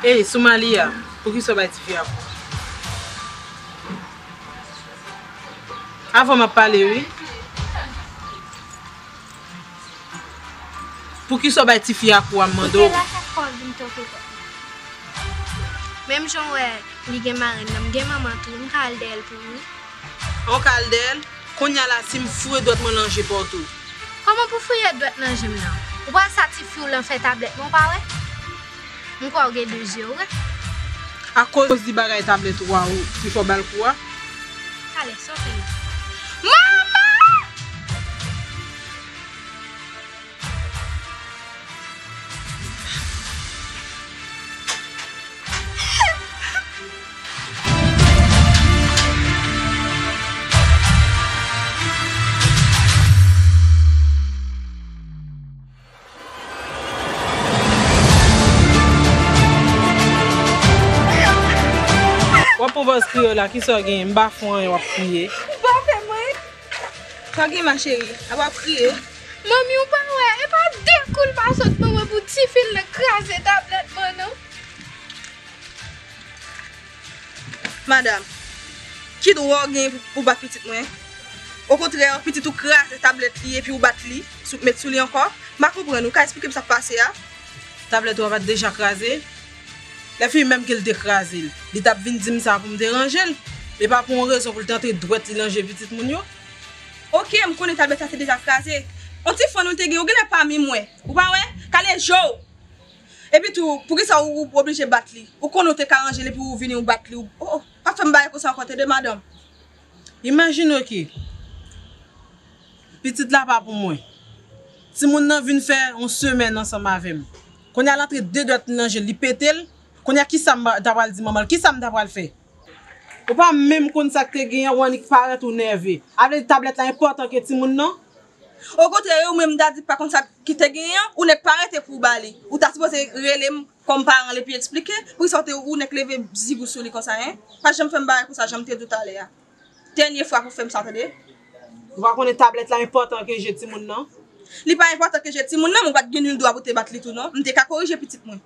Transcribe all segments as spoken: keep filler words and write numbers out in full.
Ey, Soumalia, poukisa w bay tifi a kou? Avan m ap pale, wi. Poukisa w bay tifi a kou a, m mande w? Poutela, chak fwa w vin toke tèt mwen. Menm jan w wè li gen marenn nan, m gen manman tou, m ka al dèyè l pou li. An w ka al dèyè l? Kounye a la, si m foure dwèt mwen nan je pa w tou. Kòman pou foure dwèt nan je m nan? Ou pa wè sa tifi w lan fè tablèt mwen, ou pa wè? M kwè w gen de zye, wi. Akoz di bagay tablèt ou a ou ki fè w ba l kou a? Talè, sa w fè la? Manman! W ap pran vòz kriye w la, kisa w genyen? M pa fè w anyen, w ap kriye. Ou pa fè mwen. Sa w gen, ma chérie? Apa w ap kriye? Manmi, ou pa wè, e pa de kou l pa sot ban mwen pou tifi l lan kraze tablèt mwen, non. Madanm, ki dwa w gen pou, pou bat pitit mwen? Okontrè, pitit ou kraze tablèt li epi ou bat li, sou, met sou li ankò. M pa konprann, ou ka esplike m sa k pase a? Tablèt ou a pa t deja kraze? Lè fini menm ke l te kraze l, li t ap vin di m sa pou m te ranje l. E pa pou yon rezon pou l te antre dwèt li nan je pitit moun yo. Oke, m konnen tablèt la te deja kraze. Yon ti fann ou te gen, ou genlè pa mim wè. Ou pa wè? Kale je w! Epi tou, poukisa ou, ou oblije bat li? Ou konnen ou te ka ranje l epi ou vini ou bat li. Ou, oh, oh, pa fè m bagay konsa ankò, tande, madanm. Imajine w ke pitit la pa pou mwen. Timoun nan vin fè yon semèn ansanm avè m. Kounye a l antre de dwèt li nan je l, li pete l. Kounye a kisa m ta pral di manman l? Kisa m ta pral fè? Ou pa menm konn sa k te genyen, ou annik parèt ou nève. A vle di tablèt la enpòtan ke timoun nan? Okontrè, ou menm m ta di pa konn sa ki te genyen, ou nèk pa rete pou w ba li. Ou ta sipoze rele m kòm paran l epi eksplike, poukisa w te ou nèk leve zigou sou li konsa, en? Pa janm fè m bagay konsa, jan m te di w talè a. Dènye fwa pou w fè m sa, tande? Ou pa konnen tablèt la enpòtan ke je timoun nan? Li pa enpòtan ke je timoun nan, men ou pa t gen nil dwa pou w te bat li tou, non. M te ka korije pitit mwen.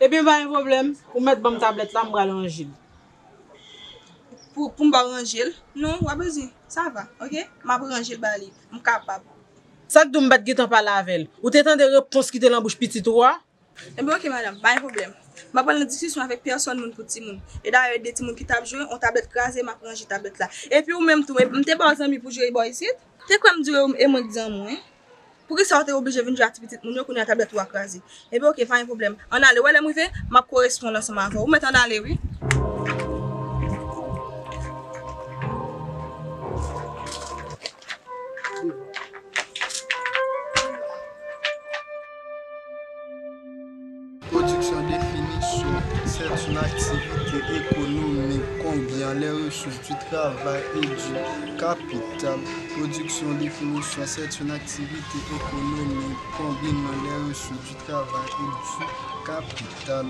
Ebyen, pa gen pwoblèm. Ou mèt ban m tablèt la, m pral ranje l. Pou, pou m ba w ranje l? Non, w pa bezwen. Sa va, oke? M ap ranje l ba li. M kapab. Sa k di w m pa t gentan pale avè l? Ou te tande repons ki te nan bouch pitit ou a? Ebyen, oke, madanm, pa gen pwoblèm. M ap pral nan diskisyon avèk pèsòn moun pou timoun. E dayè, de timoun ki t ap jwe, yon tablèt kraze, m ap ranje tablèt la. Epi ou menm tou, m te ba w zanmi pou jwe bò isit? Te kwè m di w e mwen k zanmi w, en? Poukisa w te oblije vin jwe ak ti pitit moun yo, kounye a tablèt ou a kraze? Ebyen, oke, pa gen pwoblèm. Ann ale, w wè lè m rive, m ap koresponn ansanm avè w. Ou mèt ann ale, wi. Production, définition, c'est une activité économique combinant les ressources du travail et du capital. Production, définition, c'est une activité économique combinant les ressources du travail et du capital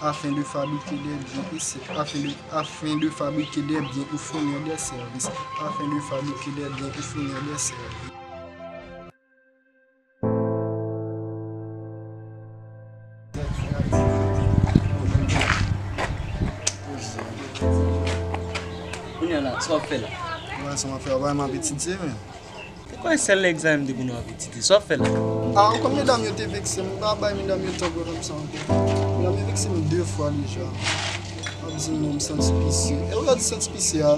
afin de fabriquer des biens et se-, afin de, afin de fabriquer des biens ou fournir des services, afin de fabriquer des biens ou fournir des services. Kounye a la, sa w ap fè la? Wè, sa m ap fè, wè, m ap etidye, men. Te kwè sèl egzamen m te konn w ap etidye. Sa w ap fè la? A, ou konn medam yo te vekse m, m pa bay medam yo tan pou yo fè m sa ankò. Medam yo vekse m de fwa deja. W ap di m non, m santi pise. E ou ka di santi pise a?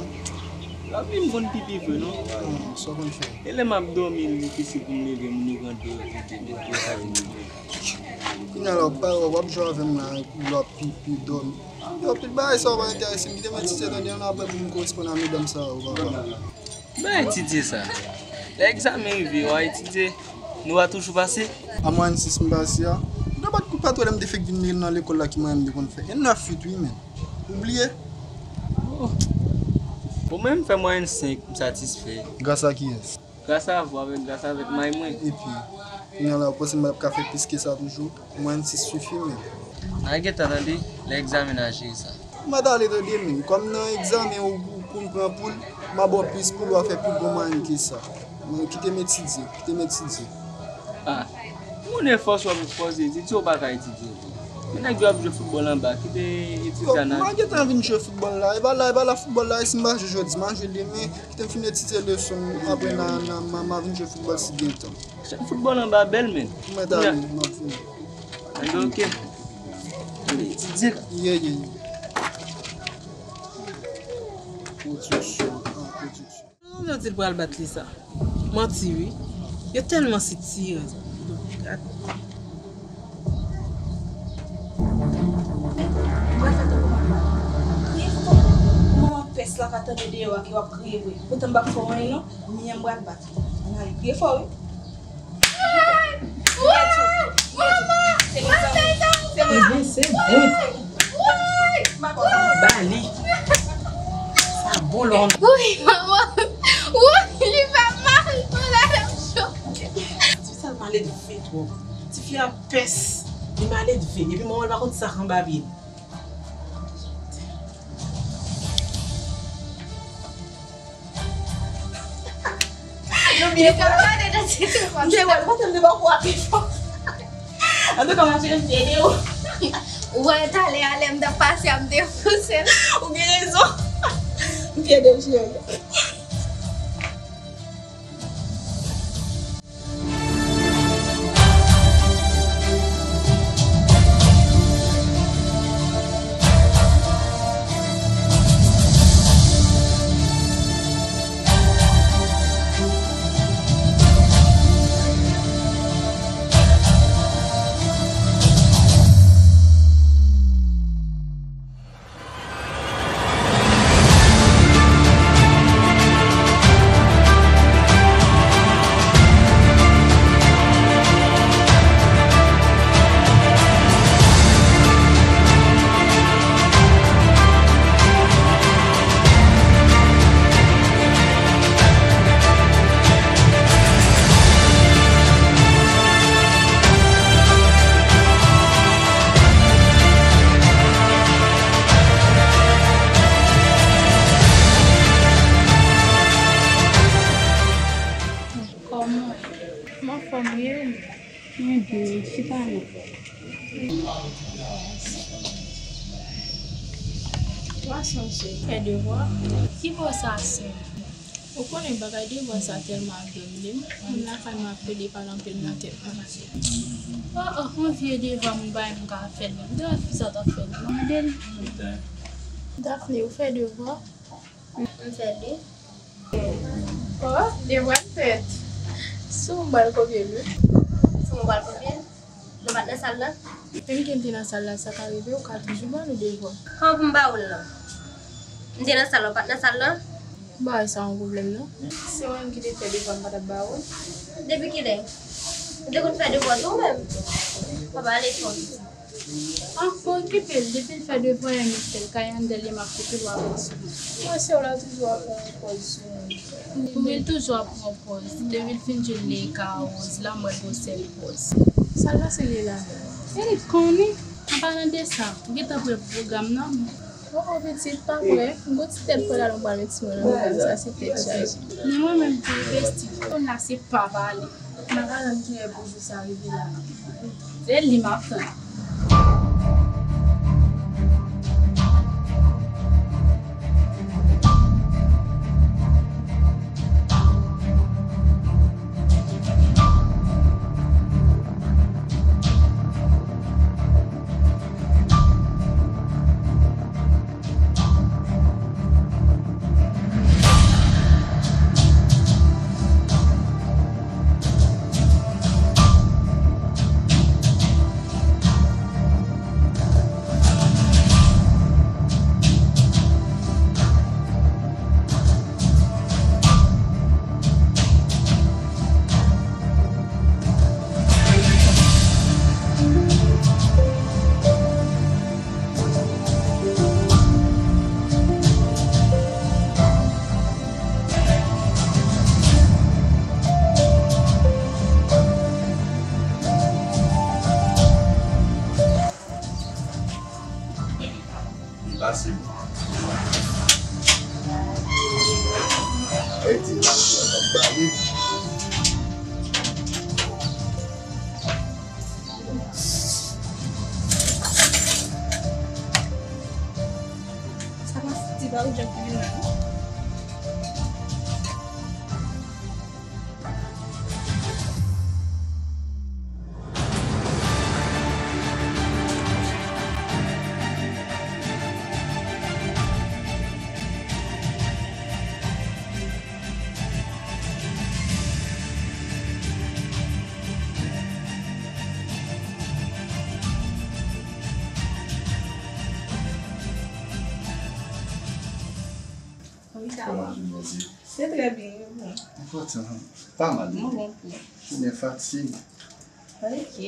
Lavi m konn pipi vre, non. Hmm, sa w konn fè? E lè m ap dòmi, li difisil pou m leve, moun yo pran de, de, de, de, de, de. Kounye a la, w pa, w ap jwe avè m la, epi w ap pipi, dòmi. Yo, tout bagay sa yo pa enterese m. Kite m etidye, tande, ann apre pou m koresponn a medam sa yo, papa. Ben, etidye sa. Lè egzamen rive, w a etidye, nou a toujou pase. A mwayèn sis m pase a. Ou te pa t, pa t wè lè m te fèk vin nan lekòl la ki mwayèn m te konn fè? E nèf uit, wi, men. Ou bliye? Oh. Ou menm fè mwayèn senk, m satisfè. Gras a kiyès? Gras a vou avèk, gras avèk may mwen. Epi, kounye a la, ou panse m ap ka fè plis ke sa toujou? Mwayèn sis sifi, men. N a gentan tande, lè egzamen n a jere sa. M pa t ale tande, men. Kòm nan egzamen ou, ou konn pran poul, m a ba w plis poul, w a fè pi bon mwayèn ke sa. Men kite m etidye, kite m etidye. Ah, moun efò w ap fòse etidye, ou pa ka etidye vre. Men nèg yo ap jwe foutbòl anba, kite etidye a nan. M pa gentan vin jwe foutbòl la. E pa la, e pa la foutbòl la, e si m pa jwe jodi, m a jwe demen. Kite m fin etidye leson m, apre nan, nan, m a, m a vin jwe foutbòl si gen tan. Foutbòl anba bèl, men. Mwen ta vini, m ap vini. Anben, ok. Etidye la. Ye, ye, ye. Pwodiksyon, an pwodiksyon. Jan yo di l pral bat li sa. Manti wi. Yo tèlman sitirè. Gad. Mwen fè tankou m ap bat. Kriye fò. Manman pès la ka tande deyò a ke w ap kriye vre. Poutan m p ap fè w anyen non. Miyè m pral bat. Ann ale. Kriye fò wi. Ebyen, se bon. Ba li. Sa bon lò. Woy, manman. Woy, li fè mal. Malad ap cho. Ti fi sa l maledve twòp. Ti fi a pès. Li maledve. Epi manman l pa konn sa k anba pye l. Nou byen fò. M te wè l, pote m devan kou a pi fò. Antouka, ma cheri, m fyè de ou. Ou wè talè a lè m t ap pase a, m te pouse l. Ou gen rezon. M fyè de ou, cheri. Kòman w ye? M anfòm wi. Mwen byen, chita non. Wa sanse fè devwa. Ki bò sa se? Ou konnen bagay devwa sa tèlman ap domine m. Moun lakay mwen ap plede pale anpil nan tèt mwen. Oh, oh, yon vye devwa moun bay m ka fè l menm. Devwa ki sa t ap fè l? Mande l. Daphne, ou fè devwa? M fè de. Oh, devwa m fèt. Sou m pral kopye l wi. Sou m pral kopye l? Nou pa t nan sal la? Menm ke m te nan sal la, sa ka rive, ou ka toujou ban nou devwa. Kòman pou m ba ou l lan? M te nan sal la, ou pa t nan sal la? Bagay sa yon pwoblèm non. Se ou menm ki te fè devwa, m pa t ap ba ou l. Depi kilè? Ou te konn fè devwa tou ou menm? Pa pale twòp. Ah, pa okipe l, depi l fè devwa, m ap fè l. Kay an dèyè m ap koute l, w ap pran sou li. Mwen se w la toujou ap pran pòz sou mwen. Wi, l toujou ap pran pòz. Depi l fin jwenn li ka woz la, mwen gon sèl pòz. Sa l pase li la menm? E li konnen, an palan de sa, ou gentan prè pou pwogram nan? Oh, oh, pitit, pa prè. M gon ti tèt pral ale, m pral met ti mwen nan pwogram sa, se tèt chaje. Ni mwen menm tou, besti. Konn la se pa pale. M pa ka tann kilè pou jou sa rive la. Se li m ap tann. Kòman jounen ye? Se trè byen, e bon. Enpòtan, pa mal. Mwen bon tou. Jounen fatig. Ok.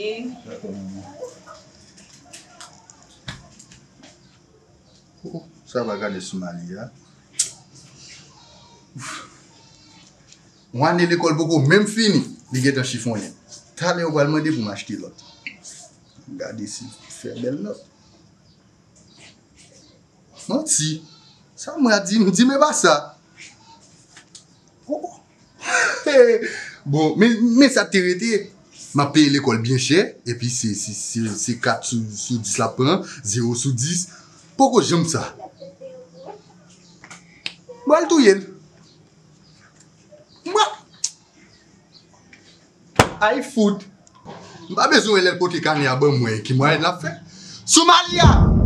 Oh, sa va gade sou Mali a. Yon ane lekòl poko menm fini, li gentan chifonnen. Talè yo pral mande pou m achte lòt. Gade si fè bèl nòt. Manti. Sa mwen a di, m di men pa sa. Oh. Bon, men, men sa te rete. M ap peye lekòl byen chè, epi se, se, se, se kat sou, sou dis l ap pran, zewo sou dis. Poko janm sa. Mwen al touye l. Mwen. Ay fout. M pa bezwen wè lè l pote kanè a ban mwen, ki mwayen l ap fè. Sou Mali a!